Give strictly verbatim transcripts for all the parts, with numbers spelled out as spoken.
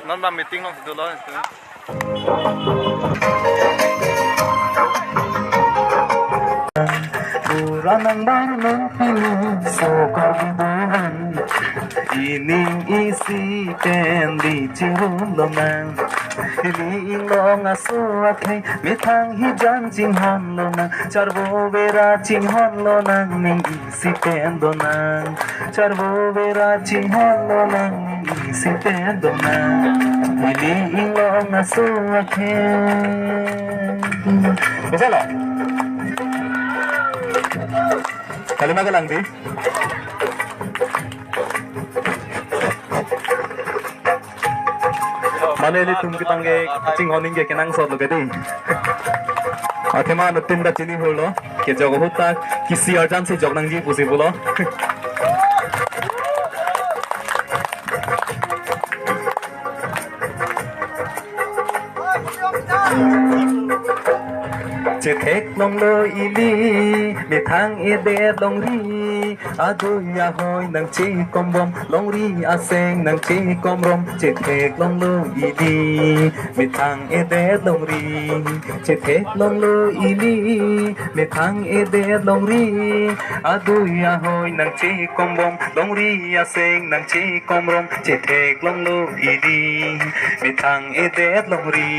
Non ba meeting along si dolo. Pura nangbar non pini so Karbi do-an. Ining isi pen di chingrum lonang. Ili inglong aso akhei methang hijan chinghon lonang. Charvo vera chinghon lonang, ning isi pen donang. Charvo vera chinghon lonang, ning isi pen donang. Ili inglong aso akhei. Bisa lo? Kalima kelang di. Mane ilitum ketang ke kachinghon ning ke kenangsot lo ke di. Athema nuttin ta chini hurlo. Kejok ahut ta kisi arjan si jok nangji pusi pulo. Chethek longlo ili, methang edet longri, adui ahoi nangchekombom, longri aseng nangchekomrom, chethek longlo ili, methang edet longri, chethek longlo ili, methang edet longri, adui ahoi nangchekombom, longri aseng nangchekomrom, chethek longlo ili, methang edet longri.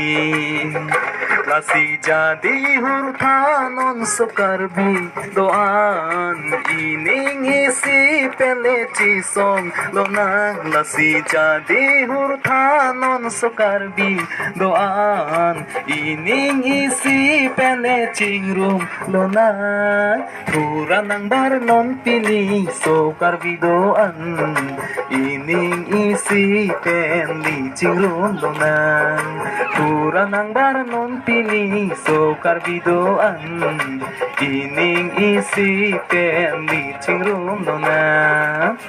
Lasi jadi hurtha non so Karbi do-an, ining isi pen le chisong lonang. Lasi jadi hurtha non so Karbi do-an, ining isi pen le chingrum lonang. Pura nangbar non pini so Karbi do-an, ining isi pen di chingrum lonang. Pura nangbar non pini so Karbi do-an, ining isi pen di chingrum lonang.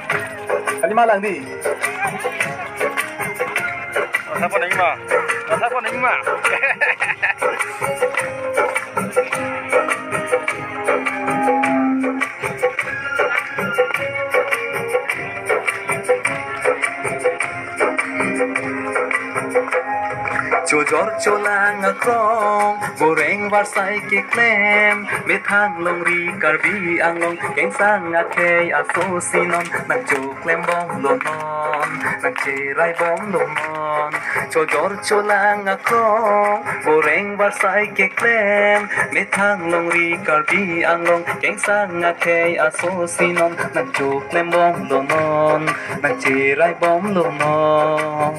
Kalima lang di. Masa ko nangma? Masa ko nangma? Chojor cholang akrong, boreng varsai keklem, methang longri Karbi Anglong, kengsang akhei aso si non, nangchoklembomlo non, nangcheraibomlo non. Chojor cholang akrong, boreng varsai keklem, methang longri Karbi Anglong, kengsang akhei aso si non, nangchoklembomlo non, nangcheraibomlo non.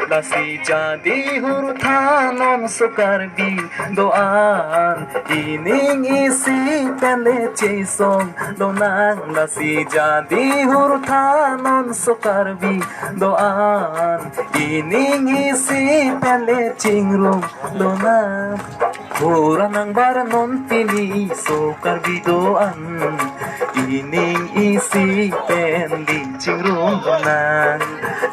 Lasi jadi hurtha non so Karbi do-an, ining isi pen le chisong lonang. Lasi jadi hurtha non so Karbi do-an, ining isi pen le chingrum lonang. Pura nangbar non pini so Karbi do-an, ining isi pen di chingrum lonang.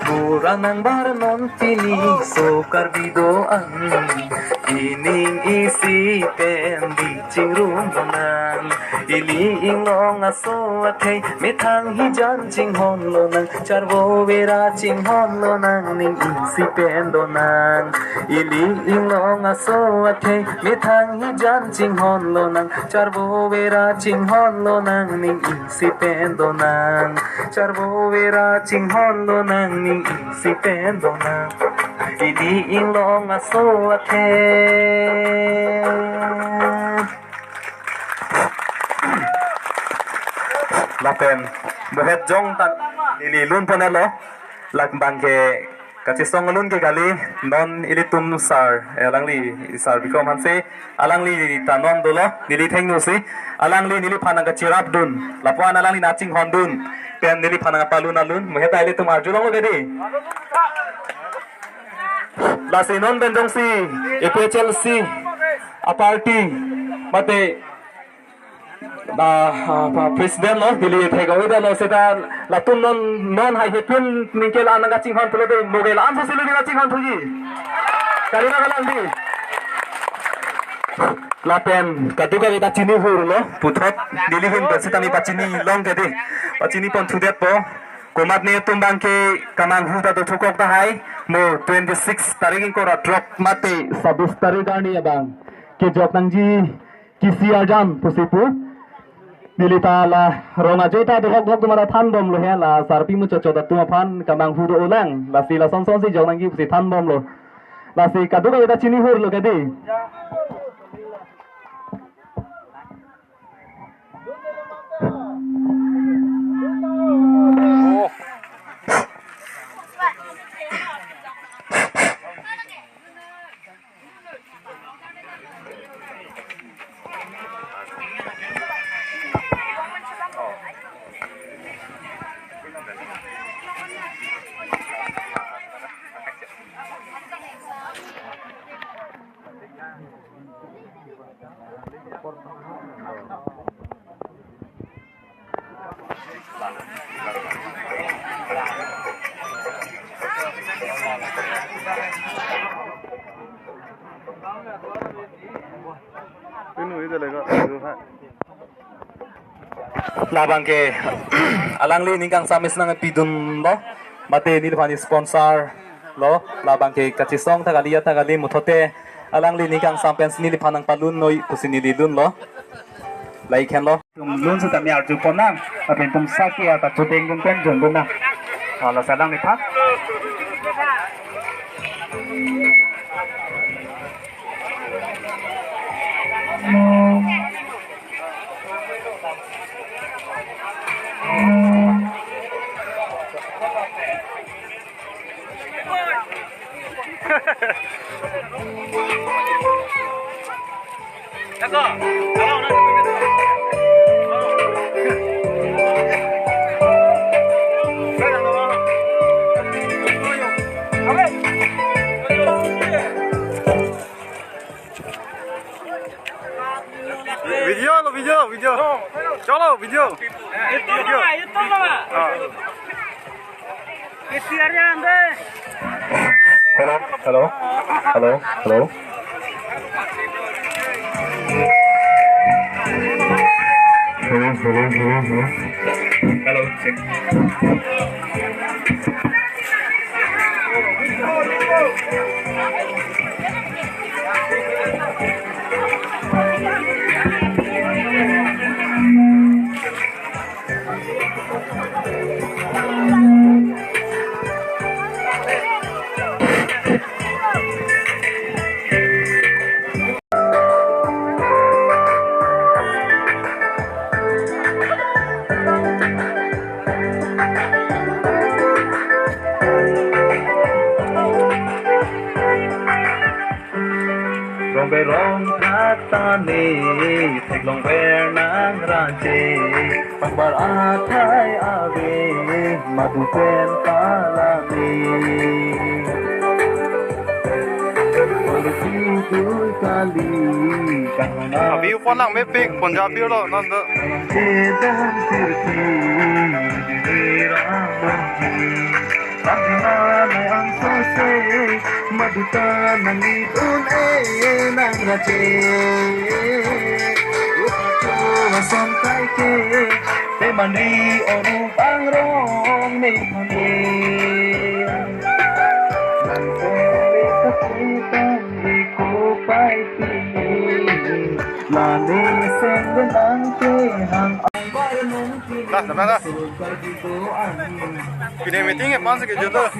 Pura nangbar non pini so Karbi do-an, ining isi pen di chingrum lonang. Ili inglong aso akhei methang hijan chinghon lonang. Charvo vera chinghon lonang, ning isi pen donang. Ili inglong aso akhei methang hijan chinghon lonang. Charvo vera chinghon lonang, ning isi pen donang. Charvo vera chinghon lonang, ning isi pen donang. Ili inglong aso akhei. Lapen, bohet jong tan ili lun ponelo, lak bangke kachisong lun ke kali, non ilitum sir, eh, alangli, sir Bikrom Hanse, alangli ta non dolo, neli thengno si, alangli neliphan nangkachirapdun, lapuan alangli nangchinghondun, pen neliphan nangpalun alun, bohet ta ilitum arjulonglo ke di. Lasi non pen jongsi A P H L C a party mate, ah, ah, president lo, neli thek-o-ida lo seta latum non, non hai hepin ningke la-an nangkachinghon pulote moge la-an pusi lo nangkachinghon puji. Kalima kalang di. Lapen kadokave ta chini hurlo, puthot neli ahin pen seta neli pachini long ke di. Pachini pon thudetpo. Komatne atum abang ke kamanghu ta dothukok tahai, mo twenty-six tarik ingkoi ra throk mate sabis tarik arni abang kejok nangji kisi arjan pusi pu. Neli ta la rong ajoine ta dohok dohok atum ra thanbomlo he, la sarpi muchot chot atum aphan kamanghu do-olang, lasi lason son si jok nangji pusi thanbomlo. Lasi kadokave ta chinihurlo kedi. Inu ida lega, inu ha. Labang ke alangli ning kangsam isi nangpidunlo, mate neliphan sponsor lo, labang ke kachesong ta kali, ya ta kali, muthote alangli ning kangsam pensi neliphan nangpalunnoi pusi neli lunlo. Lahei henlo. Itum lun sitame arjuponnang, lapen itum saki ata choteng dun pen jondonnang. Hala salang ni phat. Video lo, video, video. Chalo, video. YouTube lo, YouTube lo. Ah. Hello, hello, hello, hello. Hello, hello, hello, hello. Hello, check. Rong bai rong kata ne, theklong ber nang ranje, pangbar athai ave, madu pen palame. Polisi dui kali, kanghona. Abi upon lang mepik, Punjabi lo, non do. Kedam tirti, diri ramon. Pagmana ang sose, maduta nang idun e nang raje. Upacho ason kai ke, te manri onu pangrong me mane. Nang kore kapitan di kupai pini, lani sende nang ke hang. Dah, dah, dah. Pine meeting ya, pan se ke jodoh.